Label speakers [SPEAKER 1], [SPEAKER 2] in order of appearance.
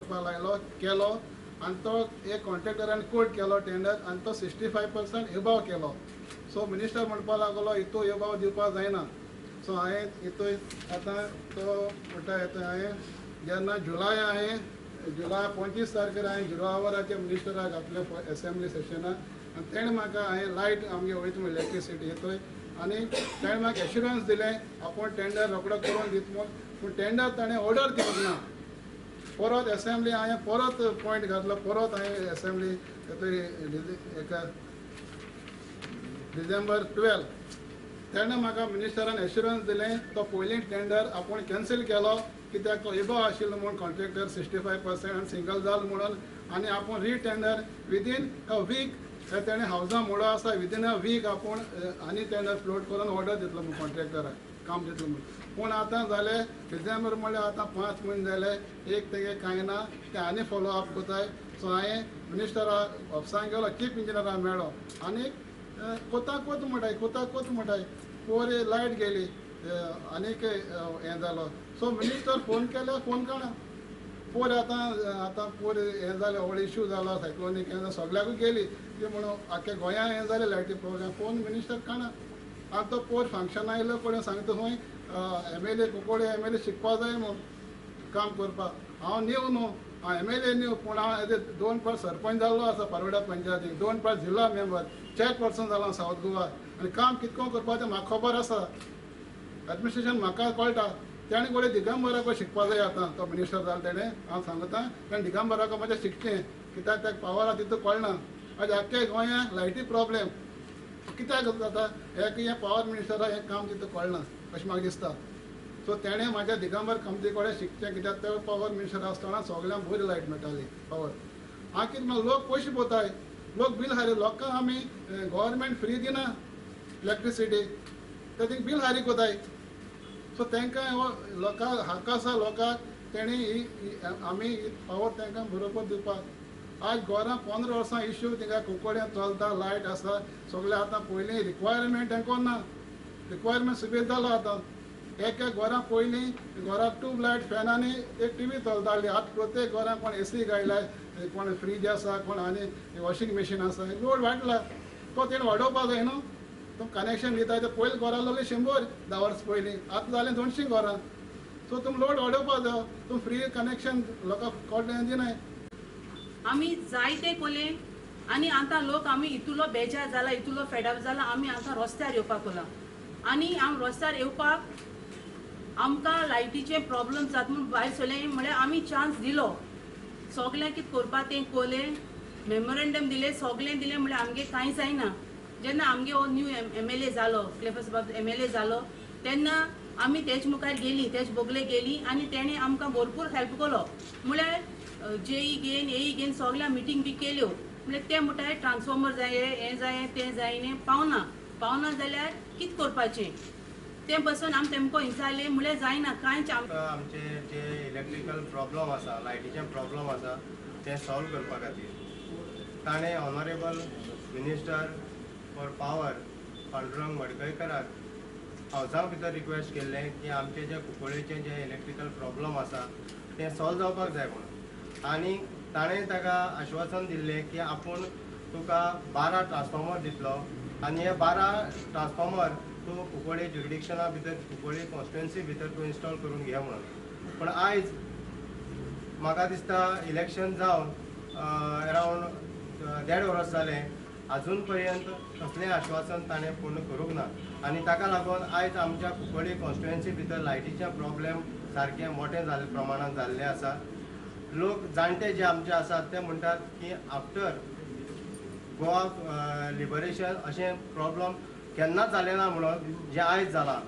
[SPEAKER 1] करपाक लायलो केलो आनी तो एक कॉन्ट्रॅक्टरान कोट केलो टेंडर आनी तो 65% एबाव केलो. सो मिनिस्टर म्हणपाक लागलो हितू एबाव दिवपाक जायना. सो हांवें हितून आतां तो म्हणटा हेतून हांवें जेन्ना जुलय हांवें जुलय 25 तारखेर हांवें 0 आवराच्या मिनिस्टराक घातले एसेंब्ली सेशनाक आनी तेणें म्हाका हांवें लायट आमगे वयता म्हूण इलेक्ट्रिसिटी येतोय आनी तेणें म्हाका एश्युरन्स दिलें आपूण टेंडर रोकडो करून दित म्हूण. पूण टेंडर ताणें ऑर्डर दिवंक ना. परत एसेंब्ली हांवें परत पॉयंट घातलो, परत हांवें एसेंब्ली एका डिसेंबर 12 तेन्ना म्हाका मिनिस्टरान एश्युरन्स दिलें तो पयलीं टेंडर आपूण कॅन्सील केलो कित्याक तो एबो आशिल्लो म्हूण कॉन्ट्रॅक्टर 65% आनी सिंगल जालो म्हणून आनी आपूण रिटेंडर विदीन अ वीक तेणें हावजां मोडो आसा विदीन अ वीक आपूण आनी टेंडर फ्लोट करून ऑर्डर दितलो म्हूण कॉन्ट्रॅक्टराक काम दितलो म्हूण. पूण आतां जालें डिसेंबर म्हणल्यार आतां 5 म्हयने जाले एक तेगे कांय ना तें आनी फॉलो अप कोताय. सो हांवें मिनिस्टरा ऑफिसान गेलो, चीफ इंजिनियराक मेळ्ळो आनी कोता कोत म्हणटाय कोता कोत म्हणटाय पोर लायट गेली आनीक हें जालो. सो मिनिस्टर फोन केल्यार फोन काडना. पोर आतां आतां पोर हें जालें व्हड इश्यू जालो सायक्लोनीक हें सगळ्याकूय गेली ती म्हणून आख्या गोंयांत हें जालें लायटी प्रोब्लेम फोन मिनिस्टर काडना. आतां तो पोर फंक्शन आयलो कोणें सांगता खंय MLA Cuncolim MLA शिकपा जाय म्हूण काम करपाक. हांव न्यू न्हू, हांव MLA new पूण हांव एज 2 फावट सरपंच जाल्लो आसा पारोडा पंचायतीक, 2 फावट जिल्ला मेंबर, चेअरपर्सन जाला सावथ गोवा आनी काम कितको करपाचें म्हाका खबर आसा. एडमिनिस्ट्रेशन म्हाका कळटा. तेणें कोणें दिगंबराक शिकपा जाय आतां तो मिनिस्टर जालो तेणें हांव सांगता तेणें दिगंबराक मातशें शिकचें कित्याक ताका पावर आसा तितू कळना. आयज आख्ख्या गोंयांत लायटी प्रॉब्लेम कित्याक जाता हें पावर मिनिस्टराक हें काम तितू कळना अशें म्हाका दिसता. सो तेणें म्हाज्या दिगंबर कामती कडेन शिकचें कित्याक तो पावर मिनिस्टर आसतना सगळ्यांक बरी लायट मेळटाली पावर. हांव कितें म्हणल्यार लोक पयशे पोताय, लोक बील हारी, लोकांक आमी गव्हर्मेंट फ्री दिना इलेक्ट्रिसिटी ते थिंग बील हारी कोताय. सो तांकां हो लोकांक हक्क आसा लोकांक तेणी ही आमी ही पावर तांकां बरोबर दिवपाक. आज गोंयांत 15 वर्सां इश्यू थिंगा कुंकळ्यां चलता लायट आसा सगळें. आतां पयलीं रिक्वायरमेंट तांकां ना, रिक्वायरमेंट सुबेज जालो आतां. एक एक घरां पयलीं घराक ट्यूब लायट फॅन आनी एक टीवी चलताली. आतां प्रत्येक घरां कोण एसी गायला, कोण फ्रीज आसा, कोण आनी वॉशिंग मशीन आसा. लोड वाडला तो तेणें वाडोवपाक जाय न्हू. तुम कनेक्शन दिता ते पयलीं घरां जालें 100 10 वर्सां पयलीं, आतां जालें 200 घरां. सो तुम लोड वाडोवपाक जाय, तुम फ्री कनेक्शन लोकांक कळ्ळें दिनाय.
[SPEAKER 2] आमी जायते कोले आनी आतां लोक आमी इतुलो बेजार जाला, इतुलो फेडाप जाला, आमी आतां रस्त्यार येवपाक कोला आनी आमी रस्त्यार येवपाक आमकां लायटीचे प्रॉब्लम जाता म्हूण भायर सरले. म्हळ्यार आमी चान्स दिलो सगळें कितें करपा तें कोले, मेमोरेंडम दिलें, सगळें दिलें, म्हळ्यार आमगे कांय जायना. जेन्ना आमगे हो न्यू MLA जालो, क्लेफस बाब MLA जालो, तेन्ना आमी तेज मुखार गेली, तेज बोगले गेली आनी तेणें आमकां भरपूर हेल्प केलो. म्हळ्यार जेई घेन एई घेन सगळ्या मिटींग बी केल्यो. म्हळ्यार ते म्हणटाय ट्रान्सफॉर्मर जाय, हें जाय, तें जाय, पावना पावना जाल्यार कितें करपाचें तें बसून आमी तेमकां विचारलें. म्हळ्यार जायना कांयच.
[SPEAKER 3] आमचे जे इलेक्ट्रिकल प्रॉब्लम आसा, लायटीचे प्रॉब्लम आसा तें सॉल्व करपा खातीर ताणें honourable minister for power Pandurang मडकयकराक हावसा भितर रिक्वेस्ट केल्लें की आमचे जे कुंकळ्ळेचें जे इलेक्ट्रिकल प्रॉब्लम आसा तें सॉल्व जावपाक जाय म्हणून. आनी ताणें ताका आश्वासन दिल्लें की आपूण तुका 12 ट्रान्सफॉर्मर दितलो आनी हे 12 ट्रान्सफॉर्मर तूं कुंकळ्ळी ज्युरिडिक्शना भितर, कुंकळ्ळी कॉन्स्टिट्युएन्सी भितर तूं इन्स्टॉल करून घे म्हणून. पूण आयज म्हाका दिसता इलेक्शन जावन अरावंड 1.5 वर्स जालें, आजून पर्यंत कसलें आश्वासन ताणें पूर्ण करूंक ना आनी ताका लागून आयज आमच्या कुंकळ्ळी कॉन्स्टिट्युएन्सी भितर लायटीचे प्रॉब्लेम सारके मोठे जाल्ले प्रमाणान जाल्ले आसा. लोक जाणटे जे आमचे आसात ते म्हणटात की आफ्टर गोवा लिबरेशन अशें प्रॉब्लम केन्नाच जालें ना म्हणून, जें आयज जालां.